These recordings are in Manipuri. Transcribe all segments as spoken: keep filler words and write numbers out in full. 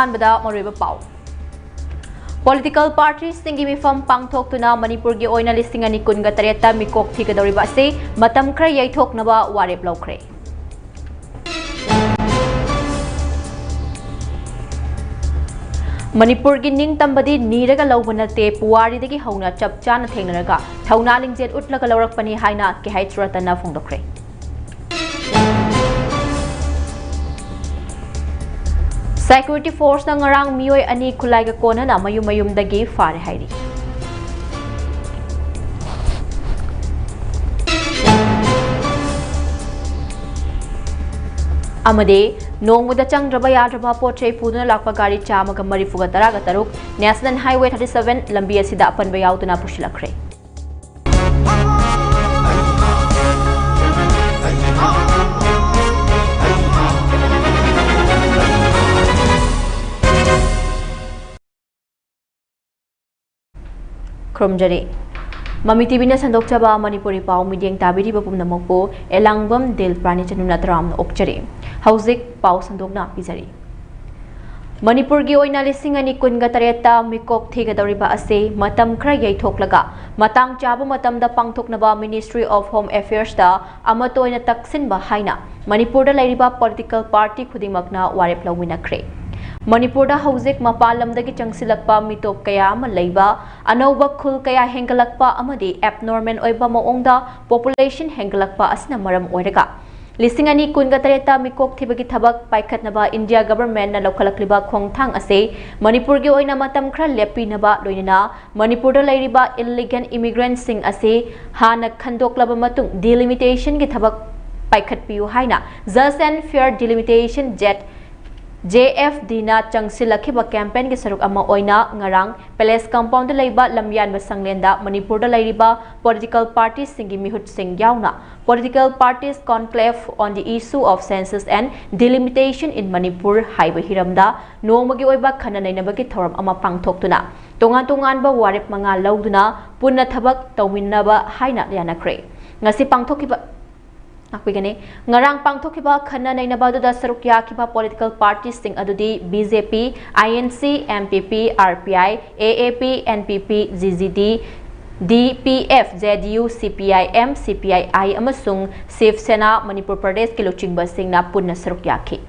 ꯑꯍꯥꯟꯕꯗ ꯃꯔꯨꯑꯣꯏꯕ ꯄꯥꯎ꯫ ꯄꯣꯂꯤꯇꯤꯀꯦꯜ ꯄꯥꯔꯇꯤꯁꯤꯡꯒꯤ ꯃꯤꯐꯝ ꯄꯥꯡꯊꯣꯛꯇꯨꯅ ꯃꯅꯤꯄꯨꯔꯒꯤ ꯑꯣꯏꯅ ꯂꯤꯁꯤꯡ ꯑꯅꯤ ꯀꯨꯟꯒ ꯇꯔꯦꯠꯇ ꯃꯤꯀꯣꯛ ꯊꯤꯒꯗꯧꯔꯤꯕ ꯑꯁꯤ ꯃꯇꯝ ꯈꯔ ꯌꯩꯊꯣꯛꯅꯕ ꯋꯥꯔꯦꯞ ꯂꯧꯈ꯭ꯔꯦ꯫ ꯃꯅꯤꯄꯨꯔꯒꯤ ꯅꯤꯡꯇꯝꯕꯗꯤ ꯅꯤꯔꯒ ꯂꯧꯕ ꯅꯠꯇꯦ, ꯄꯨꯋꯥꯔꯤꯗꯒꯤ ꯍꯧꯅ ꯆꯞ ꯆꯥꯅ ꯊꯦꯡꯅꯔꯒ ꯊꯧꯅꯥ ꯂꯤꯡꯖꯦꯜ ꯎꯠꯂꯒ ꯂꯧꯔꯛꯄꯅꯤ ꯍꯥꯏꯅ ꯀꯦ ꯍꯩꯆ ꯔꯇꯟꯅ ꯐꯣꯡꯗꯣꯛꯈ꯭ꯔꯦ꯫ ꯁꯦꯀ꯭ꯌꯨꯔꯤꯇꯤ ꯐꯣꯔꯁꯅ ꯉꯔꯥꯡ ꯃꯤꯑꯣꯏ ꯑꯅꯤ ꯈꯨꯠꯂꯥꯏꯒ ꯀꯣꯟꯅꯅ ꯃꯌꯨꯝ ꯃꯌꯨꯝꯗꯒꯤ ꯐꯥꯔꯦ ꯍꯥꯏꯔꯤ꯫ ꯑꯃꯗꯤ ꯅꯣꯡꯃꯗ ꯆꯪꯗ꯭ꯔꯕ ꯌꯥꯗ꯭ꯔꯕ ꯄꯣꯠ ꯆꯩ ꯄꯨꯗꯨꯅ ꯂꯥꯛꯄ ꯒꯥꯔꯤ ꯆꯥꯝꯃꯒ ꯃꯔꯤꯐꯨꯒ ꯇꯔꯥꯒ ꯇꯔꯨꯛ National Highway thirty seven ꯂꯝꯕꯤ ꯑꯁꯤꯗ ꯑꯄꯟꯕ ꯌꯥꯎꯗꯅ ꯄꯨꯁꯤꯜꯂꯛꯈ꯭ꯔꯦ꯫ ꯈꯨꯔꯨꯝꯖꯔꯤ꯫ ꯃꯃꯤ ꯇꯤꯚꯤꯅ ꯁꯟꯗꯣꯛꯆꯕ ꯃꯅꯤꯄꯨꯔꯤ ꯄꯥꯎ ꯃꯤꯠꯌꯦꯡ ꯇꯥꯕꯤꯔꯤꯕ ꯄꯨꯝꯅꯃꯛꯄꯨ ꯑꯦꯂꯥꯡꯕꯝ ꯗꯤꯜ ꯄ꯭ꯔꯥꯅꯤ ꯆꯅꯨꯅ ꯇꯔꯥꯝꯅ ꯑꯣꯛꯆꯔꯤ꯫ ꯍꯧꯖꯤꯛ ꯄꯥꯎ ꯁꯟꯗꯣꯛꯅ ꯄꯤꯖꯔꯤ꯫ ꯃꯅꯤꯄꯨꯔꯒꯤ ꯑꯣꯏꯅ ꯂꯤꯁꯤꯡ ꯑꯅꯤ ꯀꯨꯟꯒ ꯇꯔꯦꯠꯇ ꯃꯤꯀꯣꯛ ꯊꯤꯒꯗꯧꯔꯤꯕ ꯑꯁꯤ ꯃꯇꯝ ꯈꯔ ꯌꯩꯊꯣꯛꯂꯒ ꯃꯇꯥꯡ ꯆꯥꯕ ꯃꯇꯝꯗ ꯄꯥꯡꯊꯣꯛꯅꯕ Ministry of Home Affairsꯇ ꯑꯃꯠꯇ ꯑꯣꯏꯅ ꯇꯛꯁꯤꯟꯕ ꯍꯥꯏꯅ ꯃꯅꯤꯄꯨꯔꯗ ꯂꯩꯔꯤꯕ ꯄꯣꯂꯤꯇꯤꯀꯦꯜ ꯄꯥꯔꯇꯤ ꯈꯨꯗꯤꯡꯃꯛꯅ ꯋꯥꯔꯦꯞ ꯂꯧꯃꯤꯟꯅꯈ꯭ꯔꯦ꯫ ꯃꯅꯤꯄꯨꯔꯗ ꯍꯧꯖꯤꯛ ꯃꯄꯥꯟ ꯂꯝꯗꯒꯤ ꯆꯪꯁꯤꯜꯂꯛꯄ ꯃꯤꯇꯣꯞ ꯀꯌꯥ ꯑꯃ ꯂꯩꯕ, ꯑꯅꯧꯕ ꯈꯨꯜ ꯀꯌꯥ ꯍꯦꯟꯒꯠꯂꯛꯄ ꯑꯃꯗꯤ ꯑꯦꯕꯅꯣꯔꯃꯦꯜ ꯑꯣꯏꯕ ꯃꯑꯣꯡꯗ ꯄꯣꯄꯨꯂꯦꯁꯟ ꯍꯦꯟꯒꯠꯂꯛꯄ ꯑꯁꯤꯅ ꯃꯔꯝ ꯑꯣꯏꯔꯒ ꯂꯤꯁꯤꯡ ꯑꯅꯤ ꯀꯨꯟꯒ ꯇꯔꯦꯠꯇ ꯃꯤꯀꯣꯛ ꯊꯤꯕꯒꯤ ꯊꯕꯛ ꯄꯥꯏꯈꯠꯅꯕ ꯏꯟꯗꯤꯌꯥ ꯒꯚꯔꯟꯃꯦꯟꯠꯅ ꯂꯧꯈꯠꯂꯛꯂꯤꯕ ꯈꯣꯡꯊꯥꯡ ꯑꯁꯤ ꯃꯅꯤꯄꯨꯔꯒꯤ ꯑꯣꯏꯅ ꯃꯇꯝ ꯈꯔ ꯂꯦꯞꯄꯤꯅꯕ, ꯂꯣꯏꯅꯅ ꯃꯅꯤꯄꯨꯔꯗ ꯂꯩꯔꯤꯕ ꯏꯜꯂꯤꯒꯦꯜ ꯏꯃꯤꯒ꯭ꯔꯦꯟꯠꯁꯤꯡ ꯑꯁꯤ ꯍꯥꯟꯅ ꯈꯟꯗꯣꯛꯂꯕ ꯃꯇꯨꯡ ꯗꯤꯂꯤꯃꯤꯇꯦꯁꯟꯒꯤ ꯊꯕꯛ ꯄꯥꯏꯈꯠꯄꯤꯌꯨ ꯍꯥꯏꯅ Just and Fair Delimitation, ꯖꯦꯠ, JFDꯅ ꯆꯪꯁꯤꯜꯂꯛꯈꯤꯕ ꯀꯦꯝꯄꯦꯟꯒꯤ ꯁꯔꯨꯛ ꯑꯃ ꯑꯣꯏꯅ ꯉꯔꯥꯡ ꯄꯦꯂꯦꯁ ꯀꯝꯄꯥꯎꯟꯗ ꯂꯩꯕ ꯂꯝꯌꯥꯟꯕ ꯁꯪꯂꯦꯟꯗ ꯃꯅꯤꯄꯨꯔꯗ ꯂꯩꯔꯤꯕ ꯄꯣꯂꯤꯇꯤꯀꯦꯜ ꯄꯥꯔꯇꯤꯁꯤꯡꯒꯤ ꯃꯤꯍꯨꯠꯁꯤꯡ ꯌꯥꯎꯅ Political Parties Conclave on the Issue of Census and Delimitation in Manipur ꯍꯥꯏꯕ ꯍꯤꯔꯝꯗ ꯅꯣꯡꯃꯒꯤ ꯑꯣꯏꯕ ꯈꯟꯅ ꯅꯩꯅꯕꯒꯤ ꯊꯧꯔꯝ ꯑꯃ ꯄꯥꯡꯊꯣꯛꯇꯨꯅ ꯇꯣꯉꯥꯟ ꯇꯣꯉꯥꯟꯕ ꯋꯥꯔꯦꯞ ꯃꯉꯥ ꯂꯧꯗꯨꯅ ꯄꯨꯟꯅ ꯊꯕꯛ ꯇꯧꯃꯤꯟꯅꯕ ꯍꯥꯏꯅ ꯌꯥꯅꯈ꯭ꯔꯦ꯫ ꯉꯁꯤ ꯄꯥꯡꯊꯣꯛꯈꯤꯕ ꯇꯥꯛꯄꯤꯒꯅꯤ꯫ ꯉꯔꯥꯡ ꯄꯥꯡꯊꯣꯛꯈꯤꯕ ꯈꯟꯅ ꯅꯩꯅꯕ ꯑꯗꯨꯗ ꯁꯔꯨꯛ ꯌꯥꯈꯤꯕ political party ꯁꯤꯡ ꯑꯗꯨꯗꯤ B J P, I N C, M P P, R P I, A A P, N P P, G G D, D P F, J D U, C P I M, C P I I ꯑꯃꯁꯨꯡ ꯁꯤꯕ ꯁꯦꯅꯥ, ꯃꯅꯤꯄꯨꯔ ꯄ꯭ꯔꯗꯦꯁꯀꯤ ꯂꯨꯆꯤꯡꯕꯁꯤꯡꯅ ꯄꯨꯟꯅ ꯁꯔꯨꯛ ꯌꯥꯈꯤ꯫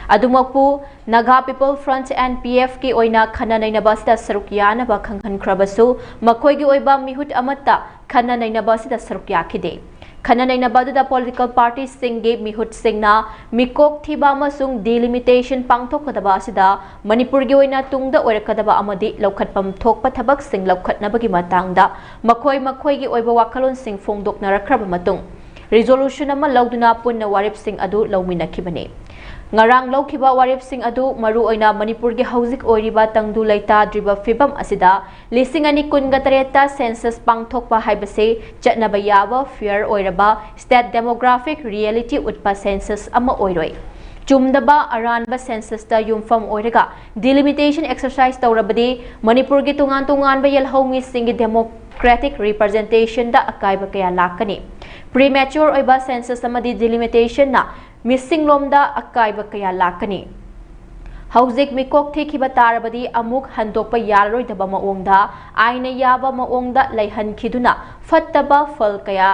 ꯑꯗꯨꯃꯛꯄꯨ, Naga People Front, N P F ꯀꯤ ꯑꯣꯏꯅ ꯈꯟꯅ ꯅꯩꯅꯕ ꯑꯁꯤꯗ ꯁꯔꯨꯛ ꯌꯥꯅꯕ ꯈꯪꯍꯟꯈ꯭ꯔꯕꯁꯨ, ꯃꯈꯣꯏꯒꯤ ꯑꯣꯏꯕ ꯃꯤꯍꯨꯠ ꯑꯃꯠꯇ ꯈꯟꯅ ꯅꯩꯅꯕ ꯑꯁꯤꯗ ꯁꯔꯨꯛ ꯌꯥꯈꯤꯗꯦ꯫ ꯈꯟꯅ ꯅꯩꯅꯕ ꯑꯗꯨꯗ political party ꯁꯤꯡꯒꯤ ꯃꯤꯍꯨꯠꯁꯤꯡꯅ ꯃꯤꯀꯣꯛ ꯊꯤꯕ ꯑꯃꯁꯨꯡ delimitation ꯄꯥꯡꯊꯣꯛꯀꯗꯕ ꯑꯁꯤꯗ ꯃꯅꯤꯄꯨꯔꯒꯤ ꯑꯣꯏꯅ ꯇꯨꯡꯗ ꯑꯣꯏꯔꯛꯀꯗꯕ ꯑꯃꯗꯤ ꯂꯧꯈꯠꯐꯝ ꯊꯣꯛꯄ ꯊꯕꯛꯁꯤꯡ ꯂꯧꯈꯠꯅꯕꯒꯤ ꯃꯇꯥꯡꯗ ꯃꯈꯣꯏ ꯃꯈꯣꯏꯒꯤ ꯑꯣꯏꯕ ꯋꯥꯈꯜꯂꯣꯟꯁꯤꯡ ꯐꯣꯡꯗꯣꯛꯅꯔꯛꯈ꯭ꯔꯕ ꯃꯇꯨꯡ, resolution ꯑꯃ ꯂꯧꯗꯨꯅ ꯄꯨꯟꯅ ꯋꯥꯔꯦꯞꯁꯤꯡ ꯑꯗꯨ ꯂꯧꯃꯤꯟꯅꯈꯤꯕꯅꯤ꯫ ꯉꯔꯥꯡ ꯂꯧꯈꯤꯕ ꯋꯥꯔꯦꯞꯁꯤꯡ ꯑꯗꯨ ꯃꯔꯨꯑꯣꯏꯅ ꯃꯅꯤꯄꯨꯔꯒꯤ ꯍꯧꯖꯤꯛ ꯑꯣꯏꯔꯤꯕ ꯇꯪꯗꯨ ꯂꯩꯇꯥꯗ꯭ꯔꯤꯕ ꯐꯤꯕꯝ ꯑꯁꯤꯗ ꯂꯤꯁꯤꯡ ꯑꯅꯤ ꯀꯨꯟꯒ ꯇꯔꯦꯠꯇ census ꯄꯥꯡꯊꯣꯛꯄ ꯍꯥꯏꯕꯁꯤ ꯆꯠꯅꯕ ꯌꯥꯕ, fair ꯑꯣꯏꯔꯕ, state demographic reality ꯎꯠꯄ census ꯑꯃ ꯑꯣꯏꯔꯣꯏ꯫ ꯆꯨꯝꯗꯕ ꯑꯔꯥꯟꯕ census ꯇ ꯌꯨꯝꯐꯝ ꯑꯣꯏꯔꯒ delimitation exercise ꯇꯧꯔꯕꯗꯤ ꯃꯅꯤꯄꯨꯔꯒꯤ ꯇꯣꯉꯥꯟ ꯇꯣꯉꯥꯟꯕ ꯌꯦꯜꯍꯧꯃꯤꯁꯤꯡꯒꯤ democratic representation ꯗ ꯑꯀꯥꯏꯕ ꯀꯌꯥ ꯂꯥꯛꯀꯅꯤ꯫ Premature ꯑꯣꯏꯕ census ꯑꯃꯗꯤ delimitation ꯅ ꯃꯤꯁꯤꯡꯂꯣꯝꯗ ꯑꯀꯥꯏꯕ ꯀꯌꯥ ꯂꯥꯛꯀꯅꯤ꯫ ꯍꯧꯖꯤꯛ ꯃꯤꯀꯣꯛ ꯊꯤꯈꯤꯕ ꯇꯥꯔꯕꯗꯤ ꯑꯃꯨꯛ ꯍꯟꯗꯣꯛꯄ ꯌꯥꯔꯔꯣꯏꯗꯕ ꯃꯑꯣꯡꯗ ꯑꯥꯏꯟꯅ ꯌꯥꯕ ꯃꯑꯣꯡꯗ ꯂꯩꯍꯟꯈꯤꯗꯨꯅ ꯐꯠꯇꯕ ꯐꯜ ꯀꯌꯥ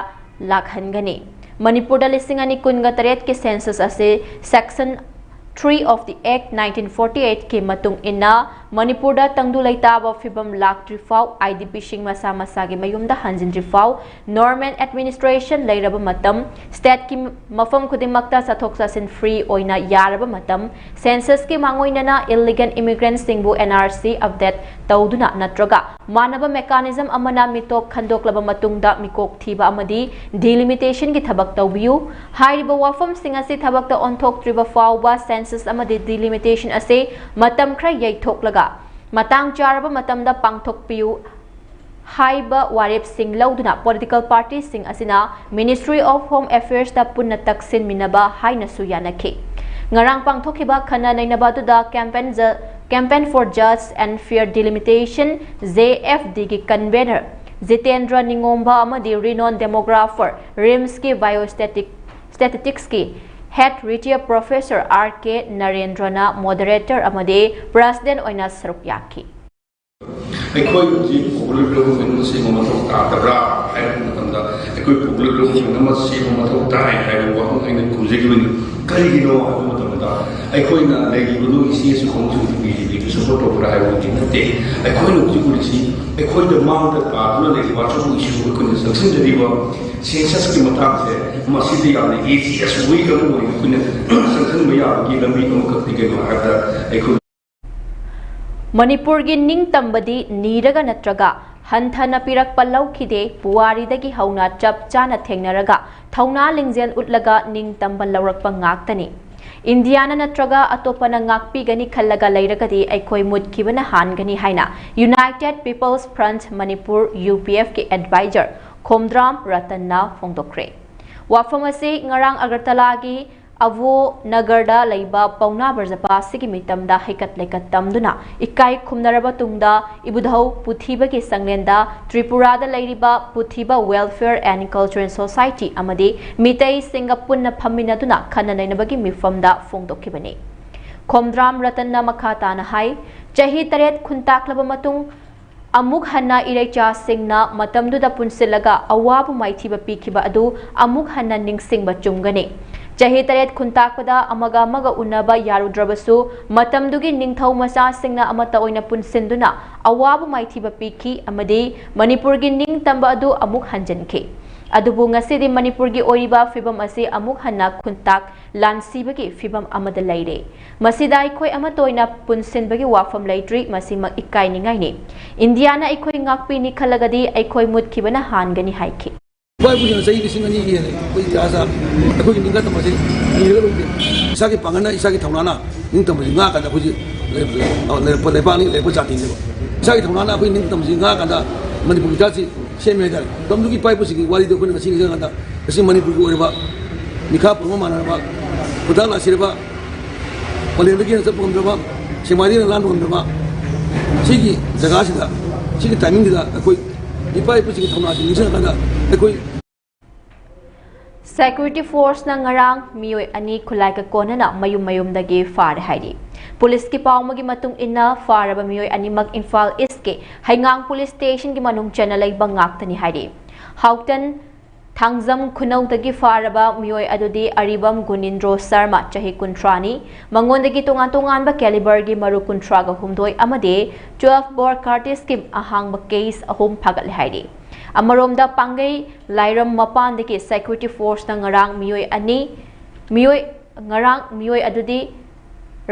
ꯂꯥꯛꯍꯟꯒꯅꯤ꯫ ꯃꯅꯤꯄꯨꯔꯗ ꯂꯤꯁꯤꯡ ꯑꯅꯤ ꯀꯨꯟꯒ ꯇꯔꯦꯠꯀꯤ census ꯑꯁꯤ section three of the Act nineteen forty eight ꯀꯤ ꯃꯇꯨꯡ ꯏꯟꯅ ꯃꯅꯤꯄꯨꯔꯗ ꯇꯪꯗꯨ ꯂꯩꯇꯥꯕ ꯐꯤꯕꯝ ꯂꯥꯛꯇ꯭ꯔꯤ ꯐꯥꯎ I D P ꯁꯤꯡ ꯃꯁꯥ ꯃꯁꯥꯒꯤ ꯃꯌꯨꯝꯗ ꯍꯟꯖꯤꯟꯗ꯭ꯔꯤ ꯐꯥꯎ, normal administration ꯂꯩꯔꯕ ꯃꯇꯝ, state ꯀꯤ ꯃꯐꯝ ꯈꯨꯗꯤꯡꯃꯛꯇ ꯆꯠꯊꯣꯛ ꯆꯠꯁꯤꯟ free ꯑꯣꯏꯅ ꯌꯥꯔꯕ ꯃꯇꯝ, census ꯀꯤ ꯃꯥꯡꯑꯣꯏꯅꯅ illegal immigrant ꯁꯤꯡꯕꯨ N R C update ꯇꯧꯗꯨꯅ ꯅꯠꯇ꯭ꯔꯒ ꯃꯥꯟꯅꯕ mechanism ꯑꯃꯅ ꯃꯤꯇꯣꯞ ꯈꯟꯗꯣꯛꯂꯕ ꯃꯇꯨꯡꯗ ꯃꯤꯀꯣꯛ ꯊꯤꯕ ꯑꯃꯗꯤ delimitation ꯒꯤ ꯊꯕꯛ ꯇꯧꯕꯤꯌꯨ꯫ ꯍꯥꯏꯔꯤꯕ ꯋꯥꯐꯝꯁꯤꯡ ꯑꯁꯤ ꯊꯕꯛꯇ ꯑꯣꯟꯊꯣꯛꯇ꯭ꯔꯤꯕ ꯐꯥꯎꯕ census ꯑꯃꯗꯤ delimitation ꯑꯁꯤ ꯃꯇꯝ ꯈꯔ ꯌꯩꯊꯣꯛꯂꯒ ꯃꯇꯥꯡ ꯆꯥꯔꯕ ꯃꯇꯝꯗ ꯄꯥꯡꯊꯣꯛꯄꯤꯌꯨ ꯍꯥꯏꯕ ꯋꯥꯔꯦꯞꯁꯤꯡ ꯂꯧꯗꯨꯅ political party ꯁꯤꯡ ꯑꯁꯤꯅ Ministry of Home Affairs ꯇ ꯄꯨꯟꯅ ꯇꯛꯁꯤꯟꯃꯤꯟꯅꯕ ꯍꯥꯏꯅꯁꯨ ꯌꯥꯅꯈꯤ꯫ ꯉꯔꯥꯡ ꯄꯥꯡꯊꯣꯛꯈꯤꯕ ꯈꯟꯅ ꯅꯩꯅꯕ ꯑꯗꯨꯗ Campaign Ju-, Campaign for Just and Fair Delimitation, J F D ꯒꯤ convener ꯖꯤꯇꯦꯟꯗ꯭ꯔ ꯅꯤꯉꯣꯝꯕ ꯑꯃꯗꯤ renowned demographer, RIMS ꯀꯤ biostatic ꯁ꯭ꯇꯦꯇꯤꯁꯇꯤꯛꯁꯀꯤ head retired professor R K ꯅꯔꯦꯟꯗ꯭ꯔꯅ ꯃꯣꯗꯔꯦꯇꯔ ꯑꯃꯗꯤ ꯄ꯭ꯔꯦꯁꯤꯗꯦꯟꯠ ꯑꯣꯏꯅ ꯁꯔꯨꯛ ꯌꯥꯈꯤ꯫ ꯑꯩꯈꯣꯏ ꯍꯧꯖꯤꯛ ꯄꯣꯄꯨꯂꯔ ꯒꯣꯚꯔꯟꯃꯦꯟꯠ ꯑꯃ ꯁꯦꯝꯕ ꯃꯊꯧ ꯇꯥꯗꯕ꯭ꯔꯥ ꯍꯥꯏꯕ ꯃꯇꯝꯗ, ꯑꯩꯈꯣꯏ ꯄꯣꯄꯨꯂꯔ ꯒꯣꯚꯔꯟꯃꯦꯟꯠ ꯑꯃ ꯁꯦꯝꯕ ꯃꯊꯧ ꯇꯥꯏ ꯍꯥꯏꯕ ꯋꯥꯐꯝ ꯑꯩꯅ ꯈꯨꯝꯖꯈꯤꯕꯅꯤ꯫ ꯀꯔꯤꯒꯤꯅꯣ ꯍꯥꯏꯕ ꯃꯇꯝꯗ, ꯑꯩꯈꯣꯏꯅ ꯂꯩꯔꯤꯕ ꯅꯣꯏ ꯏꯆꯦꯁꯨ ꯈꯣꯡꯁꯨ ꯕꯤ ꯖꯦ ꯄꯤꯗ ꯁꯄꯣꯔꯠ ꯇꯧꯕ꯭ꯔꯥ ꯍꯥꯏꯕꯗꯨꯗꯤ ꯅꯠꯇꯦ꯫ ꯑꯩꯈꯣꯏꯅ ꯍꯧꯖꯤꯛ ꯎꯔꯤꯁꯤ ꯑꯩꯈꯣꯏꯗ ꯃꯥꯡꯗ ꯇꯥꯗꯨꯅ ꯂꯩꯔꯤꯕ ꯑꯆꯧꯕ ꯏꯁꯨ ꯑꯩꯈꯣꯏꯅ ꯆꯪꯁꯤꯟꯖꯔꯤꯕ ꯁꯦꯟꯁꯁꯀꯤ ꯃꯇꯥꯡꯁꯦ, ꯃꯁꯤꯗ ꯌꯥꯝꯅ ꯏꯖꯤꯌꯦꯁ ꯋꯦ ꯑꯃ ꯑꯣꯏꯅ ꯑꯩꯈꯣꯏꯅ ꯆꯪꯁꯤꯟꯕ ꯌꯥꯕꯒꯤ ꯂꯝꯕꯤ ꯑꯃꯈꯛꯇꯤ ꯀꯩꯅꯣ ꯍꯥꯏꯕꯗ ꯑꯩꯈꯣꯏ ꯃꯅꯤꯄꯨꯔꯒꯤ ꯅꯤꯡꯇꯝꯕꯗꯤ ꯅꯤꯔꯒ ꯅꯠꯇ꯭ꯔꯒ ꯍꯟꯊꯅ ꯄꯤꯔꯛꯄ ꯂꯧꯈꯤꯗꯦ꯫ ꯄꯨꯋꯥꯔꯤꯗꯒꯤ ꯍꯧꯅ ꯆꯞ ꯆꯥꯅ ꯊꯦꯡꯅꯔꯒ ꯊꯧꯅꯥ ꯂꯤꯡꯖꯦꯜ ꯎꯠꯂꯒ ꯅꯤꯡꯇꯝꯕ ꯂꯧꯔꯛꯄ ꯉꯥꯛꯇꯅꯤ꯫ ꯏꯟꯗꯤꯌꯥꯅ ꯅꯠꯇ꯭ꯔꯒ ꯑꯇꯣꯞꯄꯅ ꯉꯥꯛꯄꯤꯒꯅꯤ ꯈꯜꯂꯒ ꯂꯩꯔꯒꯗꯤ ꯑꯩꯈꯣꯏ ꯃꯨꯠꯈꯤꯕꯅ ꯍꯥꯟꯒꯅꯤ ꯍꯥꯏꯅ United People's Front Manipur, U P ꯑꯦꯐꯀꯤ ꯑꯦꯗꯚꯥꯏꯖꯔ ꯈꯣꯝꯗ꯭ꯔꯥꯝ ꯔꯇꯟꯅ ꯐꯣꯡꯗꯣꯛꯈ꯭ꯔꯦ꯫ ꯋꯥꯐꯝ ꯑꯁꯤ ꯉꯔꯥꯡ ꯑꯒꯔꯇꯂꯥꯒꯤ ꯑꯚꯣ ꯅꯒꯔꯗ ꯂꯩꯕ ꯄꯥꯎꯅꯥ ꯕ꯭ꯔꯖꯕꯥꯁꯤꯒꯤ ꯃꯤꯇꯝꯗ ꯍꯩꯀꯠ ꯂꯩꯀꯠ ꯇꯝꯗꯨꯅ ꯏꯀꯥꯏ ꯈꯨꯝꯅꯔꯕ ꯇꯨꯡꯗ ꯏꯕꯨꯙꯧ ꯄꯨꯊꯤꯕꯒꯤ ꯁꯪꯂꯦꯟꯗ ꯇ꯭ꯔꯤꯄꯨꯔꯥꯗ ꯂꯩꯔꯤꯕ ꯄꯨꯊꯤꯕ Welfare and Cultural Society ꯑꯃꯗꯤ ꯃꯤꯇꯩꯁꯤꯡꯒ ꯄꯨꯟꯅ ꯐꯝꯃꯤꯟꯅꯗꯨꯅ ꯈꯟꯅ ꯅꯩꯅꯕꯒꯤ ꯃꯤꯐꯝꯗ ꯐꯣꯡꯗꯣꯛꯈꯤꯕꯅꯤ꯫ ꯈꯣꯝꯗ꯭ꯔꯥꯝ ꯔꯇꯟꯅ ꯃꯈꯥ ꯇꯥꯅ ꯍꯥꯏ, ꯆꯍꯤ ꯇꯔꯦꯠ ꯈꯨꯟꯇꯥꯛꯂꯕ ꯃꯇꯨꯡ ꯑꯃꯨꯛ ꯍꯟꯅ ꯏꯔꯩꯆꯥꯁꯤꯡꯅ ꯃꯇꯝꯗꯨꯗ ꯄꯨꯟꯁꯤꯜꯂꯒ ꯑꯋꯥꯕ ꯃꯥꯏꯊꯤꯕ ꯄꯤꯈꯤꯕ ꯑꯗꯨ ꯑꯃꯨꯛ ꯍꯟꯅ ꯅꯤꯡꯁꯤꯡꯕ ꯆꯨꯝꯒꯅꯤ꯫ ꯆꯍꯤ ꯇꯔꯦꯠ ꯈꯨꯟꯇꯥꯛꯄꯗ ꯑꯃꯒ ꯑꯃꯒ ꯎꯅꯕ ꯌꯥꯔꯨꯗ꯭ꯔꯕꯁꯨ, ꯃꯇꯝꯗꯨꯒꯤ ꯅꯤꯡꯊꯧ ꯃꯆꯥꯁꯤꯡꯅ ꯑꯃꯠꯇ ꯑꯣꯏꯅ ꯄꯨꯟꯁꯤꯟꯗꯨꯅ ꯑꯋꯥꯕ ꯃꯥꯏꯊꯤꯕ ꯄꯤꯈꯤ ꯑꯃꯗꯤ ꯃꯅꯤꯄꯨꯔꯒꯤ ꯅꯤꯡꯇꯝꯕ ꯑꯗꯨ ꯑꯃꯨꯛ ꯍꯟꯖꯤꯟꯈꯤ꯫ ꯑꯗꯨꯕꯨ ꯉꯁꯤꯗꯤ ꯃꯅꯤꯄꯨꯔꯒꯤ ꯑꯣꯏꯔꯤꯕ ꯐꯤꯕꯝ ꯑꯁꯤ ꯑꯃꯨꯛ ꯍꯟꯅ ꯈꯨꯟꯇꯥꯛ ꯂꯥꯟꯁꯤꯕꯒꯤ ꯐꯤꯕꯝ ꯑꯃꯗ ꯂꯩꯔꯦ꯫ ꯃꯁꯤꯗ ꯑꯩꯈꯣꯏ ꯑꯃꯠꯇ ꯑꯣꯏꯅ ꯄꯨꯟꯁꯤꯟꯕꯒꯤ ꯋꯥꯐꯝ ꯂꯩꯇ꯭ꯔꯤ, ꯃꯁꯤꯃꯛ ꯏꯀꯥꯏꯅꯤꯡꯉꯥꯏꯅꯤ꯫ ꯏꯟꯗꯤꯌꯥꯅ ꯑꯩꯈꯣꯏ ꯉꯥꯛꯄꯤꯅꯤ ꯈꯜꯂꯒꯗꯤ ꯑꯩꯈꯣꯏ ꯃꯨꯠꯈꯤꯕꯅ ꯍꯥꯟꯒꯅꯤ ꯍꯥꯏꯈꯤ꯫ ꯏꯄꯥ ꯏꯄꯨꯁꯤꯡꯅ ꯆꯍꯤ ꯂꯤꯁꯤꯡ ꯑꯅꯤ ꯍꯦꯜꯂꯦ ꯑꯩꯈꯣꯏ ꯏꯇꯤꯍꯥꯁꯇ ꯑꯩꯈꯣꯏꯒꯤ ꯅꯤꯡꯇꯝꯕꯁꯦ ꯅꯤꯔꯒ ꯂꯣꯏꯗꯦ꯫ ꯏꯁꯥꯒꯤ ꯄꯥꯡꯒꯜꯅ, ꯏꯁꯥꯒꯤ ꯊꯧꯅꯥꯅ ꯅꯤꯡꯇꯝꯕꯁꯤ ꯉꯥꯛꯑꯀꯥꯟꯗ ꯑꯩꯈꯣꯏꯁꯤ ꯂꯩꯔꯛꯄ ꯂꯩꯕꯥꯛꯅꯤ, ꯂꯩꯔꯛꯄ ꯖꯥꯇꯤꯅꯦꯕ꯫ ꯏꯁꯥꯒꯤ ꯊꯧꯅꯥꯅ ꯑꯩꯈꯣꯏ ꯅꯤꯡꯇꯝꯕꯁꯤ ꯉꯥꯛꯑꯀꯥꯟꯗ ꯃꯅꯤꯄꯨꯔꯒꯤ ꯏꯇꯤꯍꯥꯁꯁꯤ ꯁꯦꯝꯃꯦ ꯍꯥꯏꯇꯥꯔꯦ꯫ ꯃꯇꯝꯗꯨꯒꯤ ꯏꯄꯥ ꯏꯄꯨꯁꯤꯡꯒꯤ ꯋꯥꯔꯤꯗꯨ ꯑꯩꯈꯣꯏꯅ ꯉꯁꯤ ꯅꯤꯡꯁꯤꯡꯉꯀꯥꯟꯗ ꯉꯁꯤ ꯃꯅꯤꯄꯨꯔꯒꯤ ꯑꯣꯏꯔꯕ ꯃꯤꯈꯥ ꯄꯨꯝꯕ ꯃꯥꯟꯅꯔꯕ, ꯈꯨꯟꯇꯥꯛ ꯂꯥꯟꯁꯤꯔꯕ, ꯄꯂꯦꯟꯗꯒꯤ ꯍꯦꯟꯅ ꯆꯠꯄ ꯉꯝꯗ꯭ꯔꯕ, ꯁꯦꯛꯃꯥꯏꯗꯒꯤ ꯍꯦꯟꯅ ꯂꯥꯟꯕ ꯉꯝꯗ꯭ꯔꯕ ꯁꯤꯒꯤ ꯖꯒꯥꯁꯤꯗ, ꯁꯤꯒꯤ ꯇꯥꯏꯃꯤꯡꯁꯤꯗ ꯑꯩꯈꯣꯏ ꯏꯄꯥ ꯏꯄꯨꯁꯤꯡꯒꯤ ꯊꯧꯅꯥꯁꯤ ꯅꯤꯡꯁꯤꯡꯉꯀꯥꯟꯗ ꯑꯩꯈꯣꯏ Security Force ꯅ ꯉꯔꯥꯡ ꯃꯤꯑꯣꯏ ꯑꯅꯤ ꯈꯨꯠꯂꯥꯏꯒ ꯀꯣꯟꯅꯅ ꯃꯌꯨꯝ ꯃꯌꯨꯝꯗꯒꯤ ꯐꯥꯔꯦ ꯍꯥꯏꯔꯤ꯫ ꯄꯨꯂꯤꯁꯀꯤ ꯄꯥꯎ ꯑꯃꯒꯤ ꯃꯇꯨꯡ ꯏꯟꯅ, ꯐꯥꯔꯕ ꯃꯤꯑꯣꯏ ꯑꯅꯤꯃꯛ ꯏꯝꯐꯥꯜ ꯏꯁꯀꯤ ꯍꯩꯉꯥꯡ ꯄꯨꯂꯤꯁ ꯁ꯭ꯇꯦꯁꯟꯒꯤ ꯃꯅꯨꯡ ꯆꯟꯅ ꯂꯩꯕ ꯉꯥꯛꯇꯅꯤ ꯍꯥꯏꯔꯤ꯫ ꯍꯥꯎꯇꯟ ꯊꯥꯡꯖꯝ ꯈꯨꯅꯧꯗꯒꯤ ꯐꯥꯔꯕ ꯃꯤꯑꯣꯏ ꯑꯗꯨꯗꯤ ꯑꯔꯤꯕꯝ ꯒꯨꯅꯤꯟꯗ꯭ꯔꯣ ꯁꯔꯃ, ꯆꯍꯤ ꯀꯨꯟꯊ꯭ꯔꯥꯅꯤ꯫ ꯃꯉꯣꯟꯗꯒꯤ ꯇꯣꯉꯥꯟ ꯇꯣꯉꯥꯟꯕ caliber ꯒꯤ ꯃꯔꯨ ꯀꯨꯟꯊ꯭ꯔꯥꯒ ꯍꯨꯝꯗꯣꯏ ꯑꯃꯗꯤ twelve bore cartridge ꯀꯤ ꯑꯍꯥꯡꯕ case ꯑꯍꯨꯝ ꯐꯥꯒꯠꯂꯦ ꯍꯥꯏꯔꯤ꯫ ꯑꯃꯔꯣꯝꯗ, ꯄꯥꯡꯒꯩ ꯂꯥꯏꯔꯝ ꯃꯄꯥꯟꯗꯒꯤ Security Force ꯅ ꯉꯔꯥꯡ ꯃꯤꯑꯣꯏ ꯑꯅꯤ, ꯃꯤꯑꯣꯏ, ꯉꯔꯥꯡ ꯃꯤꯑꯣꯏ ꯑꯗꯨꯗꯤ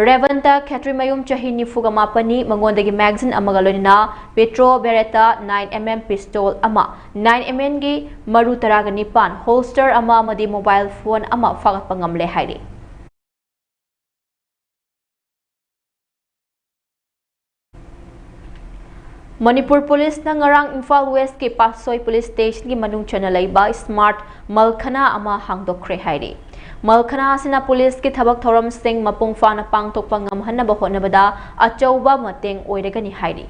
ꯔꯦꯕꯟꯇ ꯈꯦꯇ꯭ꯔꯤꯃꯌꯨꯝ, ꯆꯍꯤ ꯅꯤꯐꯨꯒ ꯃꯥꯄꯟꯅꯤ, ꯃꯉꯣꯟꯗꯒꯤ magazine ꯑꯃꯒ ꯂꯣꯏꯅꯅ Petro Beretta nine M M pistol ꯑꯃ, nine M M ꯒꯤ ꯃꯔꯨ ꯇꯔꯥꯒ ꯅꯤꯄꯥꯟ, holster ꯑꯃ ꯑꯃꯗꯤ mobile phone ꯑꯃ ꯐꯥꯒꯠꯄ ꯉꯝꯂꯦ ꯍꯥꯏꯔꯤ꯫ ꯃꯅꯤꯄꯨꯔ ꯄꯨꯂꯤꯁꯅ ꯉꯔꯥꯡ ꯏꯝꯐꯥꯜ ꯋꯦꯁꯀꯤ ꯄꯥꯠꯁꯣꯏ ꯄꯨꯂꯤꯁ ꯁ꯭ꯇꯦꯁꯟꯒꯤ ꯃꯅꯨꯡ ꯆꯟꯅ ꯂꯩꯕ smart ꯃꯜꯈꯅꯥ ꯑꯃ ꯍꯥꯡꯗꯣꯛꯈ꯭ꯔꯦ ꯍꯥꯏꯔꯤ꯫ ꯃꯜꯈꯅꯥ ꯑꯁꯤꯅ ꯄꯨꯂꯤꯁꯀꯤ ꯊꯕꯛ ꯊꯧꯔꯝꯁꯤꯡ ꯃꯄꯨꯡ ꯐꯥꯅ ꯄꯥꯡꯊꯣꯛꯄ ꯉꯝꯍꯟꯅꯕ ꯍꯣꯠꯅꯕꯗ ꯑꯆꯧꯕ ꯃꯇꯦꯡ ꯑꯣꯏꯔꯒꯅꯤ ꯍꯥꯏꯔꯤ꯫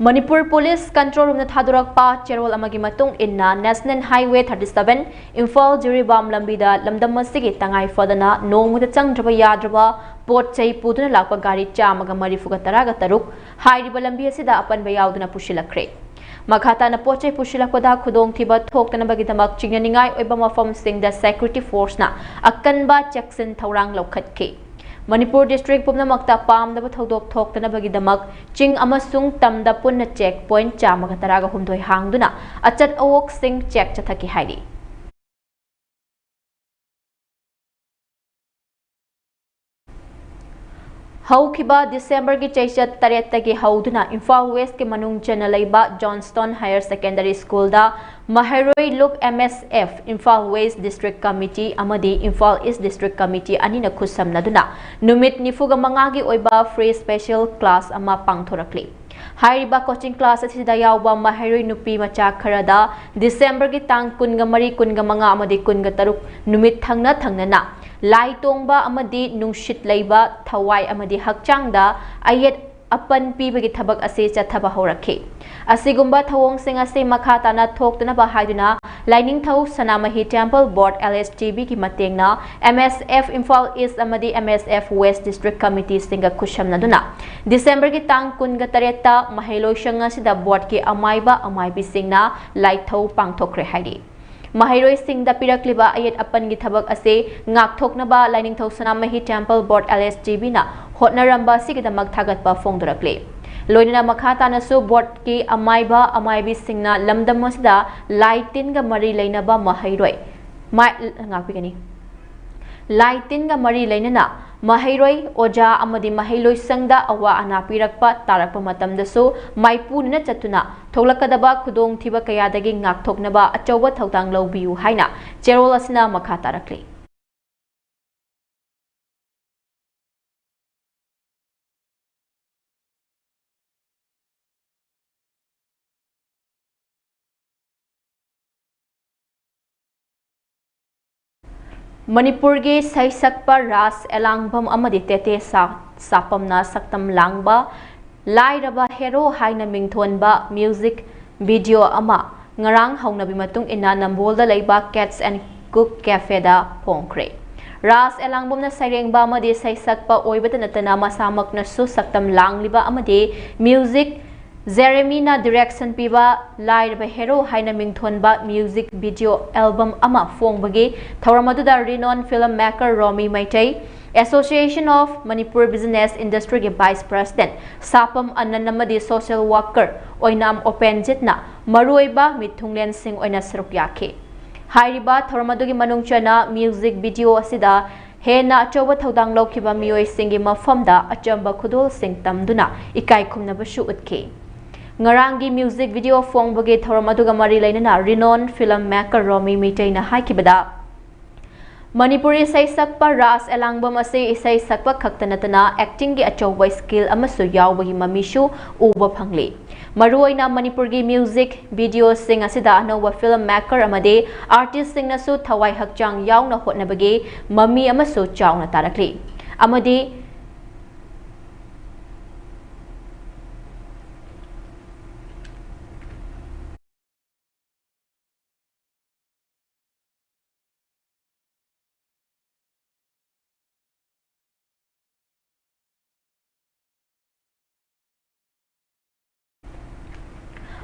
ꯃꯅꯤꯄꯨꯔ ꯄꯨꯂꯤꯁ ꯀꯟꯇ꯭ꯔꯣꯜ ꯔꯨꯝꯅ ꯊꯥꯗꯣꯔꯛꯄ ꯆꯦꯔꯣꯜ ꯑꯃꯒꯤ ꯃꯇꯨꯡ ꯏꯟꯅ, National Highway thirty seven Imphal Jiribam ꯂꯝꯕꯤꯗ ꯂꯝꯗꯝ ꯑꯁꯤꯒꯤ ꯇꯉꯥꯏ ꯐꯗꯅ ꯅꯣꯡꯃꯗ ꯆꯪꯗ꯭ꯔꯕ ꯌꯥꯗ꯭ꯔꯕ ꯄꯣꯠ ꯆꯩ ꯄꯨꯗꯨꯅ ꯂꯥꯛꯄ ꯒꯥꯔꯤ ꯆꯥꯝꯃꯒ ꯃꯔꯤꯐꯨꯒ ꯇꯔꯥꯒ ꯇꯔꯨꯛ ꯍꯥꯏꯔꯤꯕ ꯂꯝꯕꯤ ꯑꯁꯤꯗ ꯑꯄꯟꯕ ꯌꯥꯎꯗꯅ ꯄꯨꯁꯤꯜꯂꯛꯈ꯭ꯔꯦ꯫ ꯃꯈꯥ ꯇꯥꯅ ꯄꯣꯠ ꯆꯩ ꯄꯨꯁꯤꯜꯂꯛꯄꯗ ꯈꯨꯗꯣꯡꯊꯤꯕ ꯊꯣꯛꯇꯅꯕꯒꯤꯗꯃꯛ ꯆꯤꯡꯅꯅꯤꯡꯉꯥꯏ ꯑꯣꯏꯕ ꯃꯐꯝꯁꯤꯡꯗ Security Force ꯅ ꯑꯀꯟꯕ ꯆꯦꯛꯁꯤꯟ ꯊꯧꯔꯥꯡ ꯂꯧꯈꯠꯈꯤ꯫ ꯃꯅꯤꯄꯨꯔ district ꯄꯨꯝꯅꯃꯛꯇ ꯄꯥꯝꯗꯕ ꯊꯧꯗꯣꯛ ꯊꯣꯛꯇꯅꯕꯒꯤꯗꯃꯛ ꯆꯤꯡ ꯑꯃꯁꯨꯡ ꯇꯝꯗ ꯄꯨꯟꯅ check point ꯆꯥꯝꯃꯒ ꯇꯔꯥꯒ ꯍꯨꯝꯗꯣꯏ ꯍꯥꯡꯗꯨꯅ ꯑꯆꯠ ꯑꯋꯣꯛꯁꯤꯡ check ꯆꯠꯊꯈꯤ ꯍꯥꯏꯔꯤ꯫ ꯍꯧꯈꯤꯕ ꯗꯤꯁꯦꯝꯕꯔꯒꯤ ꯆꯩꯆꯠ ꯇꯔꯦꯠꯇꯒꯤ ꯍꯧꯗꯨꯅ ꯏꯝꯐꯥꯜ ꯋꯦꯁꯀꯤ ꯃꯅꯨꯡ ꯆꯟꯅ ꯂꯩꯕ Johnston Higher Secondary School ꯗ ꯃꯍꯩꯔꯣꯏ ꯂꯨꯞ M S F, Imphal west district committee ꯑꯃꯗꯤ ꯏꯝꯐꯥꯜ ꯏꯁ district committee ꯑꯅꯤꯅ ꯈꯨꯠꯁꯝꯅꯗꯨꯅ ꯅꯨꯃꯤꯠ ꯅꯤꯐꯨꯒ ꯃꯉꯥꯒꯤ ꯑꯣꯏꯕ free special class ꯑꯃ ꯄꯥꯡꯊꯣꯔꯛꯂꯤ꯫ ꯍꯥꯏꯔꯤꯕ coaching class ꯑꯁꯤꯗ ꯌꯥꯎꯕ ꯃꯍꯩꯔꯣꯏ ꯅꯨꯄꯤ ꯃꯆꯥ ꯈꯔꯗ ꯗꯤꯁꯦꯝꯕꯔꯒꯤ ꯇꯥꯡ ꯀꯨꯟꯒ ꯃꯔꯤ, ꯀꯨꯟꯒ ꯃꯉꯥ ꯑꯃꯗꯤ ꯀꯨꯟꯒ ꯇꯔꯨꯛ ꯅꯨꯃꯤꯠ ꯊꯪꯅ ꯊꯪꯅꯅ ꯂꯥꯏ ꯇꯣꯡꯕ ꯑꯃꯗꯤ ꯅꯨꯡꯁꯤꯠ ꯂꯩꯕ ꯊꯋꯥꯏ ꯑꯃꯗꯤ ꯍꯛꯆꯥꯡꯗ ꯑꯌꯦꯠ ꯑꯄꯟ ꯄꯤꯕꯒꯤ ꯊꯕꯛ ꯑꯁꯤ ꯆꯠꯊꯕ ꯍꯧꯔꯛꯈꯤ꯫ ꯑꯁꯤꯒꯨꯝꯕ ꯊꯧꯑꯣꯡꯁꯤꯡ ꯑꯁꯤ ꯃꯈꯥ ꯇꯥꯅ ꯊꯣꯛꯇꯅꯕ ꯍꯥꯏꯗꯨꯅ ꯂꯥꯏꯅꯤꯡꯊꯧ ꯁꯅꯥꯃꯍꯤ Temple Board, L S T B ꯒꯤ ꯃꯇꯦꯡꯅ M S F Imphal East ꯑꯃꯗꯤ M S F West District Committeeꯁꯤꯡꯒ ꯈꯨꯠꯁꯝꯅꯗꯨꯅ Decemberꯒꯤ ꯇꯥꯡ ꯀꯨꯟꯒ ꯇꯔꯦꯠꯇ ꯃꯍꯩꯂꯣꯏꯁꯪ ꯑꯁꯤꯗ boardꯀꯤ ꯑꯃꯥꯏꯕ ꯑꯃꯥꯏꯕꯤꯁꯤꯡꯅ ꯂꯥꯏꯊꯧ ꯄꯥꯡꯊꯣꯛꯈ꯭ꯔꯦ ꯍꯥꯏꯔꯤ꯫ ꯃꯍꯩꯔꯣꯏꯁꯤꯡꯗ ꯄꯤꯔꯛꯂꯤꯕ ꯑꯌꯦꯠ ꯑꯄꯟꯒꯤ ꯊꯕꯛ ꯑꯁꯤ ꯉꯥꯛꯊꯣꯛꯅꯕ ꯂꯥꯏꯅꯤꯡꯊꯧ ꯁꯅꯥꯃꯍꯤ Temple Board, L S T B ꯅ ꯍꯣꯠꯅꯔꯝꯕ ꯑꯁꯤꯒꯤꯗꯃꯛ ꯊꯥꯒꯠꯄ ꯐꯣꯡꯗꯣꯔꯛꯂꯤ꯫ ꯂꯣꯏꯅꯅ ꯃꯈꯥ ꯇꯥꯅꯁꯨ boardꯀꯤ ꯑꯃꯥꯏꯕ ꯑꯃꯥꯏꯕꯤꯁꯤꯡꯅ ꯂꯝꯗꯝ ꯑꯁꯤꯗ ꯂꯥꯏ ꯇꯤꯟꯒ ꯃꯔꯤ ꯂꯩꯅꯕ ꯃꯍꯩꯔꯣꯏ ꯃꯥꯏ-, ꯉꯥꯛꯄꯤꯒꯅꯤ꯫ ꯂꯥꯏ ꯇꯤꯟꯒ ꯃꯔꯤ ꯂꯩꯅꯅ ꯃꯍꯩꯔꯣꯏ, ꯑꯣꯖꯥ ꯑꯃꯗꯤ ꯃꯍꯩꯂꯣꯏꯁꯪꯗ ꯑꯋꯥ ꯑꯅꯥ ꯄꯤꯔꯛꯄ ꯇꯥꯔꯛꯄ ꯃꯇꯝꯗꯁꯨ ꯃꯥꯏꯄꯨꯅꯅ ꯆꯠꯇꯨꯅ ꯊꯣꯛꯂꯛꯀꯗꯕ ꯈꯨꯗꯣꯡꯊꯤꯕ ꯀꯌꯥꯗꯒꯤ ꯉꯥꯛꯊꯣꯛꯅꯕ ꯑꯆꯧꯕ ꯊꯧꯗꯥꯡ ꯂꯧꯕꯤꯌꯨ ꯍꯥꯏꯅ ꯆꯦꯔꯣꯜ ꯑꯁꯤꯅ ꯃꯈꯥ ꯇꯥꯔꯛꯂꯤ꯫ ꯃꯅꯤꯄꯨꯔꯒꯤ ꯁꯩꯁꯛꯄ ꯔꯥꯖ ꯑꯦꯂꯥꯡꯕꯝ ꯑꯃꯗꯤ ꯇꯦꯇꯦ ꯁꯥ-, ꯁꯥꯄꯝꯅ ꯁꯛꯇꯝ ꯂꯥꯡꯕ ꯂꯥꯏꯔꯕ ꯍꯦꯔꯣ ꯍꯥꯏꯅ ꯃꯤꯡꯊꯣꯟꯕ music video ꯑꯃ ꯉꯔꯥꯡ ꯍꯧꯅꯕꯤ ꯃꯇꯨꯡ ꯏꯟꯅ ꯅꯝꯕꯣꯜꯗ ꯂꯩꯕ Cats and Cook Cafeꯗ ꯐꯣꯡꯈ꯭ꯔꯦ꯫ ꯔꯥꯖ ꯑꯦꯂꯥꯡꯕꯝꯅ ꯁꯩꯔꯦꯡꯕ ꯑꯃꯗꯤ ꯁꯩꯁꯛꯄ ꯑꯣꯏꯕꯇ ꯅꯠꯇꯅ ꯃꯁꯥꯃꯛꯅꯁꯨ ꯁꯛꯇꯝ ꯂꯥꯡꯂꯤꯕ ꯑꯃꯗꯤ music Jeremyꯅ direction ꯄꯤꯕ ꯂꯥꯏꯔꯕ ꯍꯦꯔꯣ ꯍꯥꯏꯅ ꯃꯤꯡꯊꯣꯟꯕ music video album ꯑꯃ ꯐꯣꯡꯕꯒꯤ ꯊꯧꯔꯝ ꯑꯗꯨꯗ renowned film maker Romi Meitei, Association of Manipur Business Industryꯒꯤ vice president ꯁꯥꯄꯝ ꯑꯅꯟ ꯑꯃꯗꯤ social worker ꯑꯣꯏꯅꯥꯝ ꯑꯣꯄꯦꯟꯖꯤꯠꯅ ꯃꯔꯨꯑꯣꯏꯕ ꯃꯤꯊꯨꯡꯂꯦꯟꯁꯤꯡ ꯑꯣꯏꯅ ꯁꯔꯨꯛ ꯌꯥꯈꯤ꯫ ꯍꯥꯏꯔꯤꯕ ꯊꯧꯔꯝ ꯑꯗꯨꯒꯤ ꯃꯅꯨꯡ ꯆꯟꯅ music video ꯑꯁꯤꯗ ꯍꯦꯟꯅ ꯑꯆꯧꯕ ꯊꯧꯗꯥꯡ ꯂꯧꯈꯤꯕ ꯃꯤꯑꯣꯏꯁꯤꯡꯒꯤ ꯃꯐꯝꯗ ꯑꯆꯝꯕ ꯈꯨꯗꯣꯜꯁꯤꯡ ꯇꯝꯗꯨꯅ ꯏꯀꯥꯏ ꯈꯨꯝꯅꯕꯁꯨ ꯎꯠꯈꯤ꯫ ꯉꯔꯥꯡꯒꯤ music video ꯐꯣꯡꯕꯒꯤ ꯊꯧꯔꯝ ꯑꯗꯨꯒ ꯃꯔꯤ ꯂꯩꯅꯅ renowned film maker ꯔꯣꯃꯤ ꯃꯩꯇꯩꯅ ꯍꯥꯏꯈꯤꯕꯗ, ꯃꯅꯤꯄꯨꯔꯤ ꯏꯁꯩ ꯁꯛꯄ ꯔꯥꯖ ꯑꯦꯂꯥꯡꯕꯝ ꯑꯁꯤ ꯏꯁꯩ ꯁꯛꯄ ꯈꯛꯇ ꯅꯠꯇꯅ actingꯒꯤ ꯑꯆꯧꯕ skill ꯑꯃꯁꯨ ꯌꯥꯎꯕꯒꯤ ꯃꯃꯤꯁꯨ ꯎꯕ ꯐꯪꯂꯤ꯫ ꯃꯔꯨꯑꯣꯏꯅ ꯃꯅꯤꯄꯨꯔꯒꯤ music videoꯁꯤꯡ ꯑꯁꯤꯗ ꯑꯅꯧꯕ film maker ꯑꯃꯗꯤ artistꯁꯤꯡꯅꯁꯨ ꯊꯋꯥꯏ ꯍꯛꯆꯥꯡ ꯌꯥꯎꯅ ꯍꯣꯠꯅꯕꯒꯤ ꯃꯃꯤ ꯑꯃꯁꯨ ꯆꯥꯎꯅ ꯇꯥꯔꯛꯂꯤ꯫ ꯑꯃꯗꯤ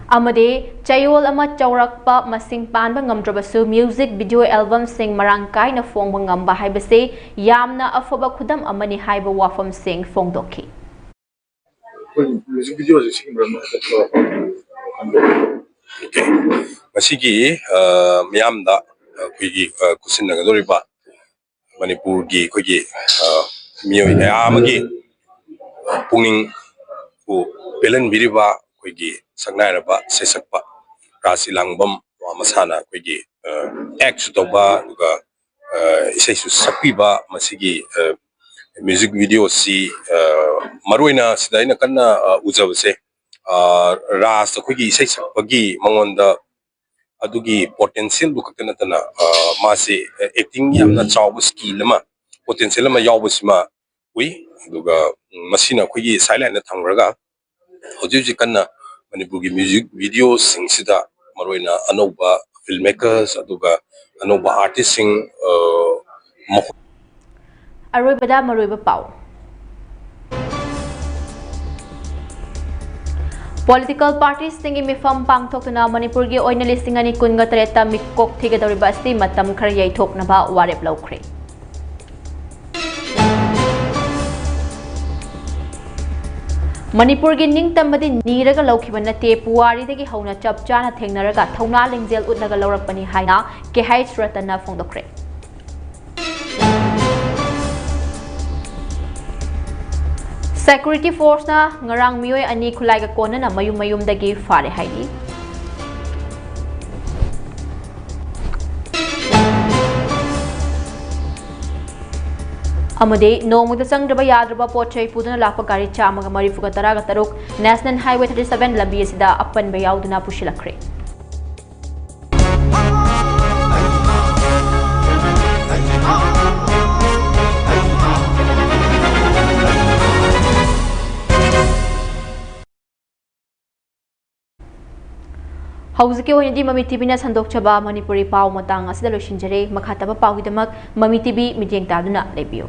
ꯑꯃꯗꯤ ꯆꯌꯣꯜ ꯑꯃ ꯆꯥꯎꯔꯛꯄ, ꯃꯁꯤꯡ ꯄꯥꯟꯕ ꯉꯝꯗ꯭ꯔꯕꯁꯨ music video albumꯁꯤꯡ ꯃꯔꯥꯡ ꯀꯥꯏꯅ ꯐꯣꯡꯕ ꯉꯝꯕ ꯍꯥꯏꯕꯁꯤ ꯌꯥꯝꯅ ꯑꯐꯕ ꯈꯨꯗꯝ ꯑꯃꯅꯤ ꯍꯥꯏꯕ ꯋꯥꯐꯝꯁꯤꯡ ꯐꯣꯡꯗꯣꯛꯈꯤ꯫ ꯑꯩꯈꯣꯏ ꯃ꯭ꯌꯨꯖꯤꯛ ꯚꯤꯗꯤꯑꯣꯁꯦ ꯁꯤꯒꯤ ꯃꯔꯝꯗ ꯍꯥꯏꯐꯦꯠ ꯊꯝꯕꯤꯌꯨ꯫ ꯉꯁꯤꯒꯤ ꯃꯤꯌꯥꯝꯗ ꯑꯩꯈꯣꯏꯒꯤ ꯈꯨꯠꯁꯤꯟꯅꯒꯗꯧꯔꯤꯕ ꯃꯅꯤꯄꯨꯔꯒꯤ ꯑꯩꯈꯣꯏꯒꯤ ꯃꯤꯑꯣꯏ ꯀꯌꯥ ꯑꯃꯒꯤ ꯄꯨꯛꯅꯤꯡꯕꯨ ꯄꯦꯜꯍꯟꯕꯤꯔꯤꯕ ꯑꯩꯈꯣꯏꯒꯤ ꯁꯛꯅꯥꯏꯔꯕ ꯁꯩꯁꯛꯄ ꯔꯥꯁ ꯏꯂꯥꯡꯕꯝ ꯃꯁꯥꯅ ꯑꯩꯈꯣꯏꯒꯤ ꯑꯦꯛꯁꯨ ꯇꯧꯕ, ꯑꯗꯨꯒ ꯏꯁꯩꯁꯨ ꯁꯛꯄꯤꯕ ꯃꯁꯤꯒꯤ ꯃ꯭ꯌꯨꯖꯤꯛ ꯚꯤꯗꯤꯑꯣꯁꯤ ꯃꯔꯨꯑꯣꯏꯅ ꯁꯤꯗ ꯑꯩꯅ ꯀꯟꯅ ꯎꯖꯕꯁꯦ, ꯔꯥꯁ ꯑꯩꯈꯣꯏꯒꯤ ꯏꯁꯩ ꯁꯛꯄꯒꯤ ꯃꯉꯣꯟꯗ ꯑꯗꯨꯒꯤ ꯄꯣꯇꯦꯟꯁꯤꯌꯦꯜꯗꯨ ꯈꯛꯇ ꯅꯠꯇꯅ ꯃꯥꯁꯤ ꯑꯦꯛꯇꯤꯡ ꯌꯥꯝꯅ ꯆꯥꯎꯕ ꯁ꯭ꯀꯤꯜ ꯑꯃ, ꯄꯣꯇꯦꯟꯁꯤꯌꯦꯜ ꯑꯃ ꯌꯥꯎꯕꯁꯤꯃ ꯎꯏ꯫ ꯑꯗꯨꯒ ꯃꯁꯤꯅ ꯑꯩꯈꯣꯏꯒꯤ ꯁꯥꯏꯠꯂꯥꯏꯟꯗ ꯊꯝꯈ꯭ꯔꯒ ꯍꯧꯖꯤꯛ ꯍꯧꯖꯤꯛ ꯀꯟꯅ ꯃꯅꯤꯄꯨꯔꯒꯤ ꯃ꯭ꯌꯨꯖꯤꯛ ꯚꯤꯗꯤꯑꯣꯁꯤꯡꯁꯤꯗ ꯃꯔꯨꯑꯣꯏꯅ ꯑꯅꯧꯕ ꯐꯤꯜꯝ ꯃꯦꯀꯔꯁ ꯑꯗꯨꯒ ꯑꯅꯧꯕ ꯑꯥꯔꯇꯤꯁꯁꯤꯡ ꯑꯔꯣꯏꯕꯗ ꯃꯔꯨꯑꯣꯏꯕ ꯄꯥꯎ꯫ ꯄꯣꯂꯤꯇꯤꯀꯦꯜ ꯄꯥꯔꯇꯤꯁꯤꯡꯒꯤ ꯃꯤꯐꯝ ꯄꯥꯡꯊꯣꯛꯇꯨꯅ ꯃꯅꯤꯄꯨꯔꯒꯤ ꯑꯣꯏꯅ ꯂꯤꯁꯤꯡ ꯑꯅꯤ ꯀꯨꯟꯒ ꯇꯔꯦꯠꯇ ꯃꯤꯀꯣꯛ ꯊꯤꯒꯗꯧꯔꯤꯕ ꯑꯁꯤ ꯃꯇꯝ ꯈꯔ ꯌꯩꯊꯣꯛꯅꯕ ꯋꯥꯔꯦꯞ ꯂꯧꯈ꯭ꯔꯦ꯫ ꯃꯅꯤꯄꯨꯔꯒꯤ ꯅꯤꯡꯇꯝꯕꯗꯤ ꯅꯤꯔꯒ ꯂꯧꯈꯤꯕ ꯅꯠꯇꯦ, ꯄꯨꯋꯥꯔꯤꯗꯒꯤ ꯍꯧꯅ ꯆꯞ ꯆꯥꯅ ꯊꯦꯡꯅꯔꯒ ꯊꯧꯅꯥ ꯂꯤꯡꯖꯦꯜ ꯎꯠꯂꯒ ꯂꯧꯔꯛꯄꯅꯤ ꯍꯥꯏꯅ ꯀꯦ ꯍꯩꯆ ꯔꯇꯟꯅ ꯐꯣꯡꯗꯣꯛꯈ꯭ꯔꯦ꯫ ꯁꯦꯀ꯭ꯌꯨꯔꯤꯇꯤ ꯐꯣꯔꯁꯅ ꯉꯔꯥꯡ ꯃꯤꯑꯣꯏ ꯑꯅꯤ ꯈꯨꯠꯂꯥꯏꯒ ꯀꯣꯟꯅꯅ ꯃꯌꯨꯝ ꯃꯌꯨꯝꯗꯒꯤ ꯐꯥꯔꯦ ꯍꯥꯏꯔꯤ꯫ ꯑꯃꯗꯤ ꯅꯣꯡꯃꯗ ꯆꯪꯗ꯭ꯔꯕ ꯌꯥꯗ꯭ꯔꯕ ꯄꯣꯠ ꯆꯩ ꯄꯨꯗꯨꯅ ꯂꯥꯛꯄ ꯒꯥꯔꯤ ꯆꯥꯝꯃꯒ ꯃꯔꯤꯐꯨꯒ ꯇꯔꯥꯒ ꯇꯔꯨꯛ National Highway thirty seven ꯂꯝꯕꯤ ꯑꯁꯤꯗ ꯑꯄꯟꯕ ꯌꯥꯎꯗꯅ ꯄꯨꯁꯤꯜꯂꯛꯈ꯭ꯔꯦ꯫ ꯍꯧꯖꯤꯛꯀꯤ ꯑꯣꯏꯅꯗꯤ ꯃꯃꯤ ꯇꯤꯚꯤꯅ ꯁꯟꯗꯣꯛꯆꯕ ꯃꯅꯤꯄꯨꯔꯤ ꯄꯥꯎ ꯃꯇꯥꯡ ꯑꯁꯤꯗ ꯂꯣꯏꯁꯤꯟꯖꯔꯦ꯫ ꯃꯈꯥ ꯇꯥꯕ ꯄꯥꯎꯒꯤꯗꯃꯛ ꯃꯃꯤ ꯇꯤꯚꯤ ꯃꯤꯠꯌꯦꯡ ꯇꯥꯗꯨꯅ ꯂꯩꯕꯤꯌꯨ꯫